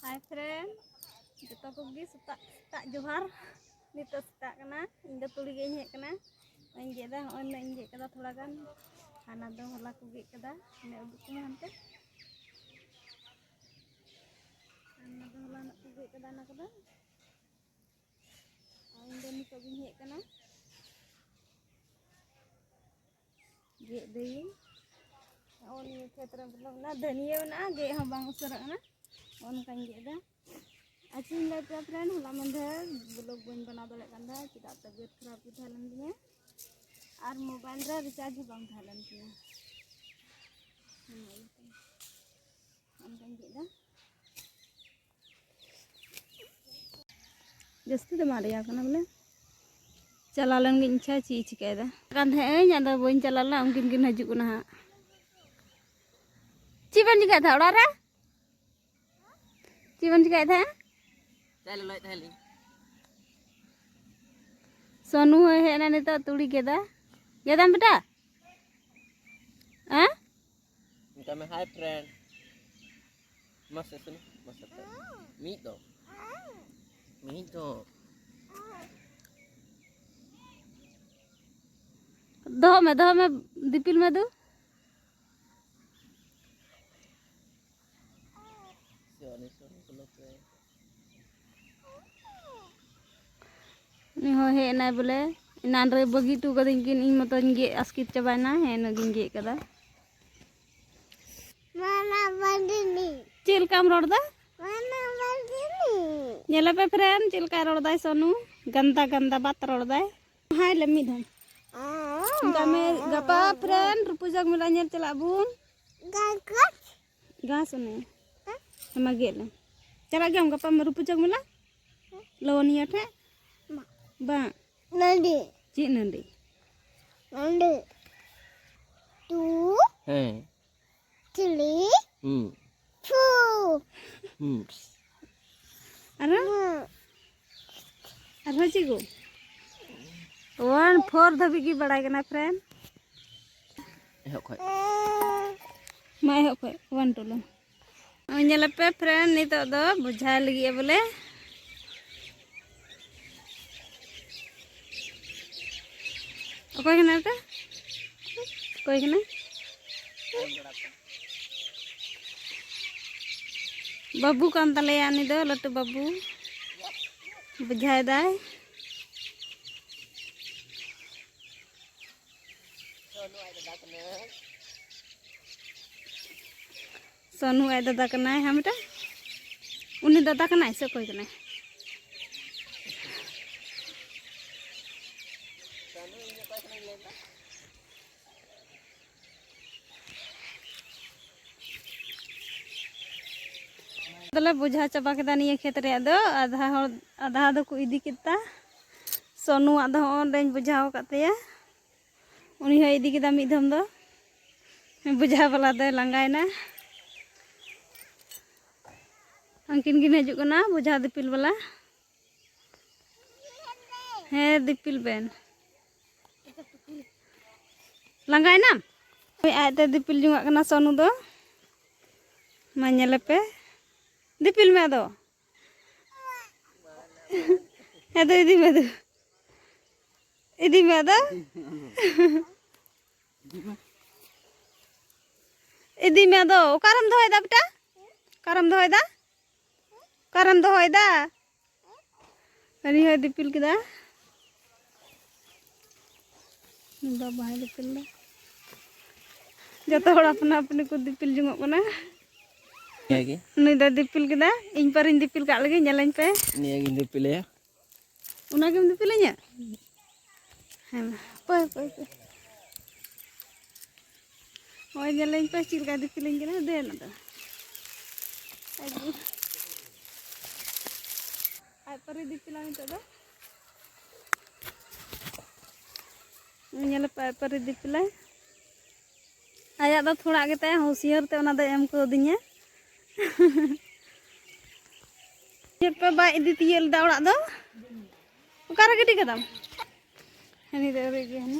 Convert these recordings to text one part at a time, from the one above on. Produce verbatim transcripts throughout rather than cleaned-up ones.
Hi friend, ᱡᱚᱛᱚ ᱠᱚᱜᱮ ᱥᱮᱛᱟᱜ ᱥᱮᱛᱟᱜ ᱡᱚᱦᱟᱨ᱾ ᱱᱤᱛᱚᱜ ᱥᱮᱛᱟᱜ ᱠᱟᱱᱟ, ᱤᱧ ᱫᱚ ᱛᱩᱲᱤ ᱜᱮᱧ ᱦᱮᱡ ᱠᱟᱱᱟ᱾ ᱤᱧ ᱜᱮᱫ ᱮᱫᱟ, ᱦᱚᱸᱜᱼᱚᱭ ᱱᱩᱱᱟᱹᱜ ᱤᱧ ᱜᱮᱫ ᱠᱟᱫᱟ ᱛᱷᱚᱲᱟ ᱜᱟᱱ᱾ ᱦᱟᱱᱟ ᱫᱚ ᱦᱚᱞᱟ ᱠᱚ ᱜᱮᱫ ᱠᱟᱫᱟ, ᱚᱱᱮ ᱩᱫᱩᱜ ᱠᱟᱱᱟ ᱦᱟᱱᱛᱮ᱾ ᱦᱟᱱᱟ ᱫᱚ ᱦᱚᱞᱟ ᱱᱟᱜ ᱠᱚ ᱜᱮᱫ ᱠᱟᱫᱟ, ᱚᱱᱟ ᱠᱚᱫᱚ᱾ ᱟᱨ ᱤᱧ ᱫᱚ ᱱᱤᱛᱚᱜ ᱜᱤᱧ ᱦᱮᱡ ᱠᱟᱱᱟ᱾ ᱜᱮᱫ ᱫᱟᱹᱧ᱾ ᱱᱚᱜᱼᱚ ᱱᱤᱭᱟᱹ ᱠᱷᱮᱛ ᱨᱮ ᱵᱚᱞᱚ ᱢᱮᱱᱟᱜᱼᱟ, ᱫᱷᱟᱹᱱᱤᱭᱟᱹ ᱢᱮᱱᱟᱜᱼᱟ, ᱜᱮᱫ ᱦᱚᱸ ᱵᱟᱝ ᱩᱥᱟᱹᱨᱟᱜ ᱠᱟᱱᱟ᱾ ᱱᱚᱜᱼᱚ ᱱᱚᱝᱠᱟᱧ ᱜᱮᱫ ᱮᱫᱟ᱾ ᱟᱨ ᱪᱮᱫ ᱤᱧ ᱞᱟᱹᱭ ᱟᱯᱮᱭᱟ friend, ᱦᱚᱞᱟ ᱢᱟᱫᱷᱮᱨ vlog ᱵᱟᱹᱧ ᱵᱮᱱᱟᱣ ᱫᱟᱲᱮᱭᱟᱜ ᱠᱟᱱ ᱛᱟᱦᱮᱸᱫ, ᱪᱮᱫᱟᱜ ᱛᱟᱵᱤᱭᱚᱛ ᱠᱷᱟᱨᱟᱯ ᱜᱮ ᱛᱟᱦᱮᱸ ᱞᱮᱱ ᱛᱤᱧᱟᱹ ᱟᱨ mobile ᱨᱮ recharge ᱦᱚᱸ ᱵᱟᱝ ᱛᱟᱦᱮᱸ ᱞᱮᱱ ᱛᱤᱧᱟᱹ᱾ ᱚᱱᱟ ᱤᱭᱟᱹᱛᱮ ᱚᱱᱠᱟᱧ ᱜᱮᱫ ᱮᱫᱟ᱾ ᱡᱟᱹᱥᱛᱤ ᱫᱚ ᱵᱟᱝ ᱨᱮᱭᱟᱲ ᱠᱟᱱᱟ ᱵᱚᱞᱮ᱾ ᱪᱟᱞᱟᱣ ᱞᱮᱱ ᱜᱤᱧ, ᱤᱪᱪᱷᱟ ᱪᱮᱫ ᱤᱧ ᱪᱤᱠᱟᱹᱭᱮᱫᱟ ᱠᱟᱱ ᱛᱟᱦᱮᱸᱫ ᱟᱹᱧ, ᱟᱫᱚ ᱵᱟᱹᱧ ᱪᱟᱞᱟᱣ ᱞᱮᱱᱟ᱾ ᱩᱱᱠᱤᱱ ᱠᱤᱱ ᱦᱤᱡᱩᱜ ᱠᱟᱱᱟ ᱦᱟᱸᱜ᱾ ᱪᱮᱫ ᱵᱮᱱ ᱪᱤᱠᱟᱹᱭᱮᱫ ᱛᱟᱦᱮᱸᱫ ᱚᱲᱟᱜ ᱨᱮ? ᱪᱮᱫ ᱵᱮᱱ ᱪᱤᱠᱟᱹᱭᱮᱫ ᱛᱟᱦᱮᱸᱫ? ᱪᱟᱭ ᱞᱚᱞᱚᱭᱮᱫ ᱛᱟᱦᱮᱸᱫ ᱞᱤᱧ᱾ ᱥᱚᱱᱩ ᱦᱚᱸᱭ ᱦᱮᱡ ᱮᱱᱟ ᱱᱤᱛᱚᱜ, ᱛᱩᱲᱤ ᱜᱮᱫᱟ᱾ ᱜᱮᱫᱟᱢ ᱵᱮᱴᱟ? ᱦᱮᱸ? ᱢᱮᱛᱟᱭ ᱢᱮ, "Hi friend." ᱢᱟᱥᱮ ᱥᱩᱱᱩ, ᱢᱟᱥᱮ friend᱾ ᱢᱤᱫ ᱫᱚ᱾ ᱢᱤᱫ ᱫᱚ᱾ ᱫᱚᱦᱚ ᱢᱮ, ᱫᱚᱦᱚ ᱢᱮ, ᱫᱤᱯᱤᱞ ᱢᱮ ᱫᱩ᱾ ᱩᱱᱤ ᱦᱚᱸ ᱦᱮᱡ ᱮᱱᱟᱭ ᱵᱚᱞᱮ, ᱮᱱᱟᱱ ᱨᱮ ᱵᱟᱹᱜᱤ ᱦᱚᱴᱚ ᱠᱟᱹᱫᱤᱧ ᱠᱤᱱ, ᱤᱧ ᱢᱚᱛᱚᱧ ᱜᱮᱫ ᱟᱥᱠᱮᱛ ᱪᱟᱵᱟᱭᱮᱱᱟ᱾ ᱦᱮᱸ, ᱤᱱᱟᱹᱜ ᱜᱤᱧ ᱜᱮᱫ ᱠᱟᱫᱟ᱾ ᱢᱟᱱᱟ ᱵᱟᱹᱫᱤᱱᱤ᱾ ᱪᱮᱫ ᱞᱮᱠᱟᱢ ᱨᱚᱲ ᱫᱟ? ᱢᱟᱱᱟ ᱵᱟᱹᱫᱤᱱᱤ᱾ ᱧᱮᱞᱮ ᱯᱮ friend, ᱪᱮᱫ ᱞᱮᱠᱟᱭ ᱨᱚᱲ ᱫᱟᱭ ᱥᱚᱱᱩ, ᱜᱟᱱᱫᱟ ᱜᱟᱱᱫᱟ ᱵᱟᱛ ᱨᱚᱲ ᱫᱟᱭ᱾ Hi ᱞᱮ ᱢᱤᱫ ᱫᱷᱟᱣ᱾ ᱚᱱᱠᱟ ᱢᱮ, ᱜᱟᱯᱟ friend ᱨᱩᱯᱩᱡᱟᱜ ᱢᱮᱞᱟ ᱧᱮᱞ ᱪᱟᱞᱟᱜ ᱟᱵᱚᱱ᱾ ᱜᱟᱜᱟ᱾ ᱜᱷᱟᱥ ᱚᱱᱮ᱾ ᱦᱮᱸ? ᱦᱮᱸ, ᱢᱟ ᱜᱮᱫ ᱞᱮᱢ᱾ ᱪᱟᱞᱟᱜ ᱜᱮᱭᱟᱢ ᱜᱟᱯᱟ ᱨᱩᱯᱩᱡᱟᱜ ᱢᱮᱞᱟ? ᱞᱚᱣᱚᱱᱤᱭᱟ ᱴᱷᱮᱡ? ᱵᱟᱝ᱾ ᱱᱟᱹᱰᱤ᱾ ᱪᱮᱫ ᱱᱟᱹᱰᱤ? ᱱᱟᱹᱰᱤ᱾ ᱴᱩ᱾ ᱦᱮᱸ᱾ ᱛᱷᱨᱤ᱾ ᱦᱩᱸ᱾ ᱯᱷᱳᱨ᱾ ᱦᱩᱸ᱾ ᱟᱨᱦᱚᱸ? ᱦᱩᱸ᱾ ᱟᱨᱦᱚᱸ ᱪᱮᱫ ᱠᱚ? One four ᱫᱷᱟᱹᱵᱤᱡ ᱜᱮ ᱵᱟᱲᱟᱭ ᱠᱟᱱᱟ friend᱾ ᱮᱦᱚᱵ ᱠᱷᱚᱡ᱾ ᱢᱟ ᱮᱦᱚᱵ ᱠᱷᱚᱡ, one two ᱞᱮ᱾ ᱱᱚᱜᱼᱚᱭ ᱧᱮᱞ ᱯᱮ friend, ᱱᱤᱛᱚᱜ ᱫᱚ ᱵᱚᱡᱷᱟᱭ ᱞᱟᱹᱜᱤᱫ ᱮ ᱵᱚᱞᱮ᱾ ᱚᱠᱚᱭ ᱠᱟᱱᱟᱭ ᱯᱮ? ᱚᱠᱚᱭ ᱠᱟᱱᱟᱭ? ᱵᱟᱹᱵᱩ ᱠᱟᱱ ᱛᱟᱞᱮᱭᱟ ᱩᱱᱤ ᱫᱚ, ᱞᱟᱹᱴᱩ ᱵᱟᱹᱵᱩ᱾ ᱵᱚᱡᱷᱟᱭ ᱫᱟᱭ᱾ ᱥᱚᱱᱩ ᱟᱡ ᱫᱟᱫᱟ ᱠᱟᱱᱟᱭ᱾ ᱦᱮᱸ ᱵᱮᱴᱟ, ᱩᱱᱤ ᱫᱟᱫᱟ ᱠᱟᱱᱟᱭ ᱥᱮ ᱚᱠᱚᱭ ᱠᱟᱱᱟᱭ? ᱫᱚᱞᱮ ᱵᱚᱡᱷᱟ ᱪᱟᱵᱟ ᱠᱮᱫᱟ ᱱᱤᱭᱟᱹ ᱠᱷᱮᱛ ᱨᱮᱭᱟᱜ ᱫᱚ᱾ ᱟᱫᱷᱟ ᱦᱚᱲ, ᱟᱫᱷᱟ ᱫᱚᱠᱚ ᱤᱫᱤ ᱠᱮᱫᱟ᱾ ᱥᱚᱱᱩᱣᱟᱜ ᱫᱚ ᱦᱚᱸᱜᱼᱚᱭ ᱚᱸᱰᱮᱧ ᱵᱚᱡᱷᱟᱣ ᱟᱠᱟᱫ ᱛᱟᱭᱟ᱾ ᱩᱱᱤ ᱦᱚᱸᱭ ᱤᱫᱤ ᱠᱮᱫᱟ ᱢᱤᱫ ᱫᱷᱚᱢ ᱫᱚ᱾ ᱵᱚᱡᱷᱟ ᱵᱟᱞᱟ ᱫᱚᱭ ᱞᱟᱸᱜᱟᱭᱮᱱᱟ᱾ ᱩᱱᱠᱤᱱ ᱠᱤᱱ ᱦᱤᱡᱩᱜ ᱠᱟᱱᱟ ᱵᱚᱡᱷᱟ ᱫᱤᱯᱤᱞ ᱵᱟᱞᱟ᱾ ᱦᱮᱸ, ᱫᱤᱯᱤᱞ ᱵᱮᱱ᱾ ᱞᱟᱸᱜᱟᱭᱮᱱᱟᱢ? ᱦᱳᱭ, ᱟᱡᱛᱮ ᱫᱤᱯᱤᱞ ᱡᱚᱝᱟᱜ ᱠᱟᱱᱟ ᱥᱚᱱᱩ ᱫᱚ᱾ ᱢᱟ ᱧᱮᱞᱮ ᱯᱮ᱾ ᱫᱤᱯᱤᱞ ᱢᱮ ᱟᱫᱚ᱾ ᱦᱮᱸ, ᱫᱩ ᱤᱫᱤ ᱢᱮ, ᱫᱩ᱾ ᱤᱫᱤ ᱢᱮ ᱟᱫᱚ᱾ ᱤᱫᱤ ᱢᱮ ᱟᱫᱚ᱾ ᱚᱠᱟᱨᱮᱢ ᱫᱚᱦᱚᱭᱮᱫᱟ ᱵᱮᱴᱟ? ᱚᱠᱟᱨᱮᱢ ᱫᱚᱦᱚᱭᱮᱫᱟ? ᱚᱠᱟᱨᱮᱢ ᱫᱚᱦᱚᱭᱮᱫᱟ? ᱦᱟᱹᱱᱤ ᱦᱚᱸᱭ ᱫᱤᱯᱤᱞ ᱠᱮᱫᱟ᱾ ᱵᱟᱵᱟᱭ ᱫᱤᱯᱤᱞ ᱫᱟ᱾ ᱡᱚᱛᱚ ᱦᱚᱲ ᱟᱯᱱᱟ ᱟᱯᱱᱤ ᱠᱚ ᱫᱤᱯᱤᱞ ᱡᱚᱝᱚᱜ ᱠᱟᱱᱟ᱾ ᱱᱤᱭᱟᱹ ᱜᱮ᱾ ᱱᱩᱭ ᱫᱚᱭ ᱫᱤᱯᱤᱞ ᱠᱮᱫᱟ᱾ ᱤᱧ ᱯᱟᱨᱤᱧ ᱫᱤᱯᱤᱞ ᱠᱟᱜ ᱞᱮᱜᱮ, ᱧᱮᱞᱟᱹᱧ ᱯᱮ᱾ ᱱᱤᱭᱟᱹ ᱜᱤᱧ ᱫᱤᱯᱤᱞᱮᱭᱟ᱾ ᱚᱱᱟᱜᱮᱢ ᱫᱤᱯᱤᱞᱤᱧᱟ? ᱦᱮᱸ ᱢᱟ᱾ ᱦᱟᱯᱳᱭ, ᱦᱟᱯᱳᱭ, ᱦᱟᱯᱳᱭ᱾ ᱦᱳᱭ, ᱧᱮᱞᱟᱹᱧ ᱯᱮ ᱪᱮᱫ ᱞᱮᱠᱟᱭ ᱫᱤᱯᱤᱞᱤᱧ ᱠᱟᱱᱟ᱾ ᱫᱮᱱ ᱟᱫᱚ᱾ ᱟᱹᱜᱩ᱾ ᱟᱡ ᱯᱟᱹᱨᱤ ᱫᱤᱯᱤᱞᱟ ᱱᱤᱛᱚᱜ ᱫᱚ᱾ ᱧᱮᱞ ᱯᱮ, ᱟᱡ ᱯᱟᱹᱨᱤ ᱫᱤᱯᱤᱞᱟᱭ᱾ ᱟᱭᱟᱜ ᱫᱚ ᱛᱷᱚᱲᱟ ᱜᱮᱛᱟᱭᱟ, ᱦᱩᱥᱭᱟᱹᱨ ᱛᱮ ᱚᱱᱟ ᱫᱚᱭ ᱮᱢ ᱠᱟᱣᱫᱤᱧᱟ᱾ ᱪᱮᱫ ᱯᱮ ᱵᱟᱭ ᱤᱫᱤ ᱛᱤᱭᱟᱹᱜ ᱞᱮᱫᱟ ᱚᱲᱟᱜ ᱫᱚ? ᱚᱠᱟᱨᱮ ᱜᱤᱰᱤ ᱠᱟᱫᱟᱢ? ᱦᱟᱹᱱᱤ ᱫᱚ ᱟᱹᱣᱨᱤ ᱟᱹᱜᱩᱭᱟ, ᱦᱟᱹᱱᱤ᱾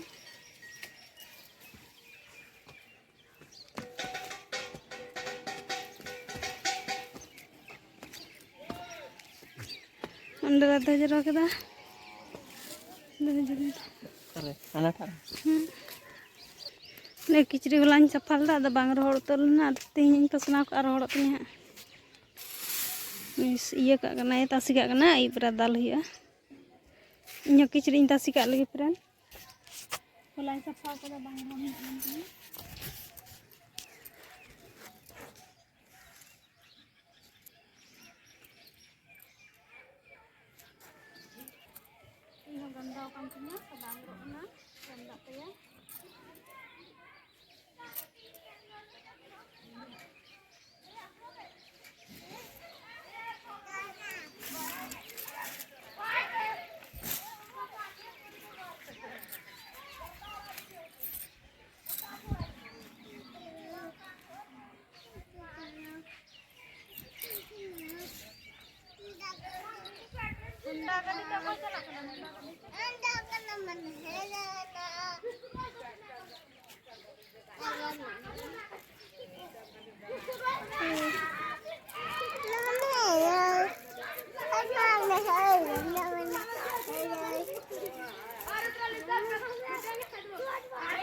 ᱚᱸᱰᱮ ᱞᱮ ᱫᱚᱦᱚ ᱡᱟᱣᱨᱟ ᱠᱮᱫᱟ᱾ ᱫᱚᱦᱚ ᱡᱟᱣᱨᱟ ᱠᱮᱫᱟ᱾ ᱚᱠᱟᱨᱮ? ᱦᱟᱱᱟᱴᱟᱜ ᱨᱮ? ᱦᱩᱸ᱾ ᱚᱸᱰᱮ ᱠᱤᱪᱨᱤᱡ ᱦᱚᱞᱟᱧ ᱥᱟᱯᱷᱟ ᱞᱮᱫᱟ, ᱟᱫᱚ ᱵᱟᱝ ᱨᱚᱦᱚᱲ ᱩᱛᱟᱹᱨ ᱞᱮᱱᱟ, ᱟᱫᱚ ᱛᱮᱦᱮᱧ ᱤᱧ ᱯᱟᱥᱱᱟᱣ ᱠᱟᱜᱼᱟ, ᱨᱚᱦᱚᱲᱚᱜ ᱛᱤᱧᱟᱹ ᱦᱟᱸᱜ᱾ ᱤᱥ-, ᱤᱭᱟᱹ ᱠᱟᱜ ᱠᱟᱱᱟᱭ, ᱛᱟᱥᱮ ᱠᱟᱜ ᱠᱟᱱᱟ, ᱟᱹᱭᱩᱵ ᱵᱮᱲᱟ ᱫᱟᱞ ᱦᱩᱭᱩᱜᱼᱟ᱾ ᱤᱧ ᱦᱚᱸ ᱠᱤᱪᱨᱤᱡ ᱤᱧ ᱛᱟᱥᱮ ᱠᱟᱜ ᱞᱮᱜᱮ friend᱾ ᱦᱚᱞᱟᱧ ᱥᱟᱯᱷᱟ ᱠᱟᱫᱟ, ᱵᱟᱝ ᱨᱚᱦᱚᱲ ᱦᱩᱭᱩᱜ ᱠᱟᱱ ᱛᱤᱧᱟᱹ᱾ ᱤᱧ ᱦᱚᱸ ᱜᱟᱱᱫᱟᱣ ᱠᱟᱱ ᱛᱤᱧᱟᱹ, ᱥᱟᱵᱟᱱ ᱨᱚᱜ ᱮᱱᱟ, ᱜᱟᱱᱫᱟᱜ ᱛᱟᱭᱟ᱾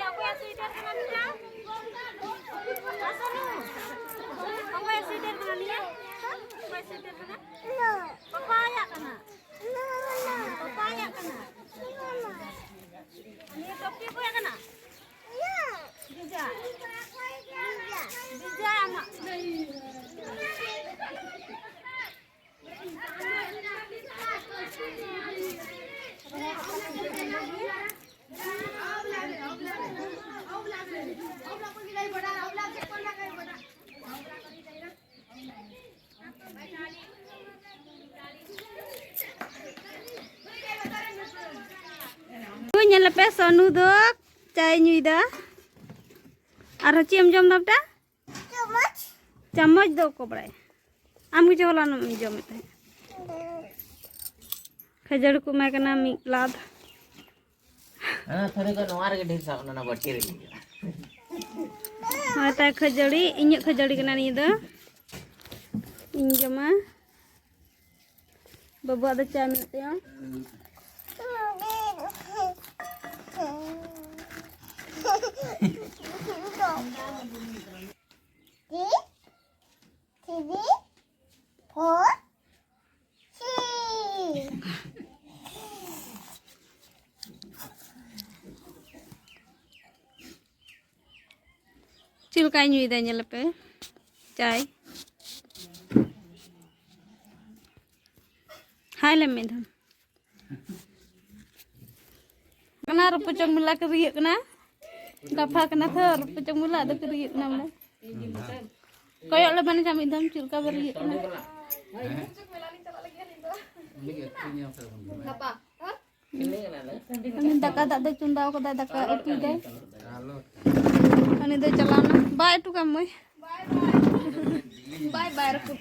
ᱚᱠᱚᱭᱟᱜ sweater ᱠᱟᱱᱟ ᱱᱤᱭᱟᱹ? ᱚᱠᱚᱭᱟᱜ sweater ᱠᱟᱱᱟ ᱱᱤᱭᱟᱹ? ᱚᱠᱚᱭᱟᱜ sweater ᱠᱟᱱᱟ? ᱯᱟᱯᱟᱭᱟᱜ ᱠᱟᱱᱟ᱾ ᱯᱟᱯᱟᱭᱟᱜ ᱠᱟᱱᱟ᱾ ᱱᱤᱭᱟᱹ ᱴᱚᱯᱤ ᱚᱠᱚᱭᱟᱜ ᱠᱟᱱᱟ? ᱵᱤᱡᱟ᱾ ᱵᱤᱡᱟ ᱟᱢᱟᱜ᱾ ᱧᱮᱞ ᱯᱮ, ᱥᱚᱱᱩ ᱫᱚ ᱪᱟᱭ ᱧᱩᱭᱫᱟ᱾ ᱟᱨᱦᱚᱸ ᱪᱮᱫ ᱮᱢ ᱡᱚᱢ ᱫᱟ ᱵᱮᱴᱟ? ᱪᱟᱢᱚᱪ᱾ ᱪᱟᱢᱚᱪ ᱫᱚ ᱚᱠᱚᱭ ᱵᱟᱲᱟᱭᱟ? ᱟᱢ ᱜᱮᱪᱚ ᱦᱚᱞᱟᱱᱚᱜ ᱮᱢ ᱡᱚᱢᱮᱫ ᱛᱟᱦᱮᱸᱫ᱾ ᱠᱷᱟᱹᱡᱟᱹᱲᱤ ᱠᱚ ᱮᱢᱟᱭ ᱠᱟᱱᱟ ᱢᱤᱫ ᱞᱟᱫ᱾ ᱦᱮᱸ, ᱛᱷᱟᱹᱨᱤ ᱫᱚ ᱱᱚᱣᱟ ᱨᱮᱜᱮ ᱰᱷᱮᱨ ᱥᱟᱵ ᱮᱱᱟ, ᱚᱱᱟ ᱵᱟᱹᱴᱤ ᱨᱮᱜᱮ᱾ ᱦᱳᱭ, ᱛᱟᱭ ᱠᱷᱟᱹᱡᱟᱹᱲᱤ, ᱤᱧᱟᱹᱜ ᱠᱷᱟᱹᱡᱟᱹᱲᱤ ᱠᱟᱱᱟ ᱱᱤᱭᱟᱹ ᱫᱚ᱾ ᱤᱧ ᱡᱚᱢᱟ᱾ ᱵᱟᱹᱵᱩᱣᱟᱜ ᱫᱚ ᱪᱟ ᱢᱮᱱᱟᱜ ᱛᱟᱭᱟ᱾ Three, four, three. ᱪᱮᱫ ᱞᱮᱠᱟᱭ ᱧᱩᱭᱮᱫᱟ ᱧᱮᱞ ᱯᱮ, ᱪᱟᱭ᱾ ᱦᱟᱭ ᱞᱮ ᱢᱤᱫ ᱫᱷᱟᱣ᱾ ᱠᱟᱱᱟ ᱨᱩᱯᱟᱹ ᱪᱚᱝ ᱢᱮᱞᱟ ᱠᱚ ᱦᱩᱭᱩᱜ ᱠᱟᱱᱟ, ᱜᱟᱯᱟ ᱠᱟᱱᱟ ᱛᱚ ᱨᱩᱯᱟᱹ ᱪᱚᱝ ᱢᱮᱞᱟ, ᱟᱫᱚ ᱠᱚ ᱦᱩᱭᱩᱜ ᱠᱟᱱᱟ ᱵᱚᱞᱮ᱾ ᱠᱚᱭᱚᱜ ᱞᱮ ᱵᱟᱱᱟ ᱢᱤᱫ ᱫᱷᱟᱣ ᱪᱮᱫ ᱞᱮᱠᱟ ᱵᱚᱞᱮ ᱦᱩᱭᱩᱜ ᱠᱟᱱᱟ᱾ ᱩᱱᱤ ᱫᱟᱠᱟ ᱫᱟᱜ ᱫᱚᱭ ᱪᱚᱸᱫᱟ ᱟᱠᱟᱫᱟ, ᱫᱟᱠᱟ ᱩᱛᱩᱭ ᱫᱟᱭ᱾ ᱩᱱᱤ ᱫᱚᱭ ᱪᱟᱞᱟᱣᱱᱟ᱾ ᱵᱟᱭ ᱩᱴᱩ ᱠᱟᱢ ᱢᱟᱹᱭ᱾ ᱵᱟᱭ ᱵᱟᱭ ᱨᱟᱹᱯᱩᱫ᱾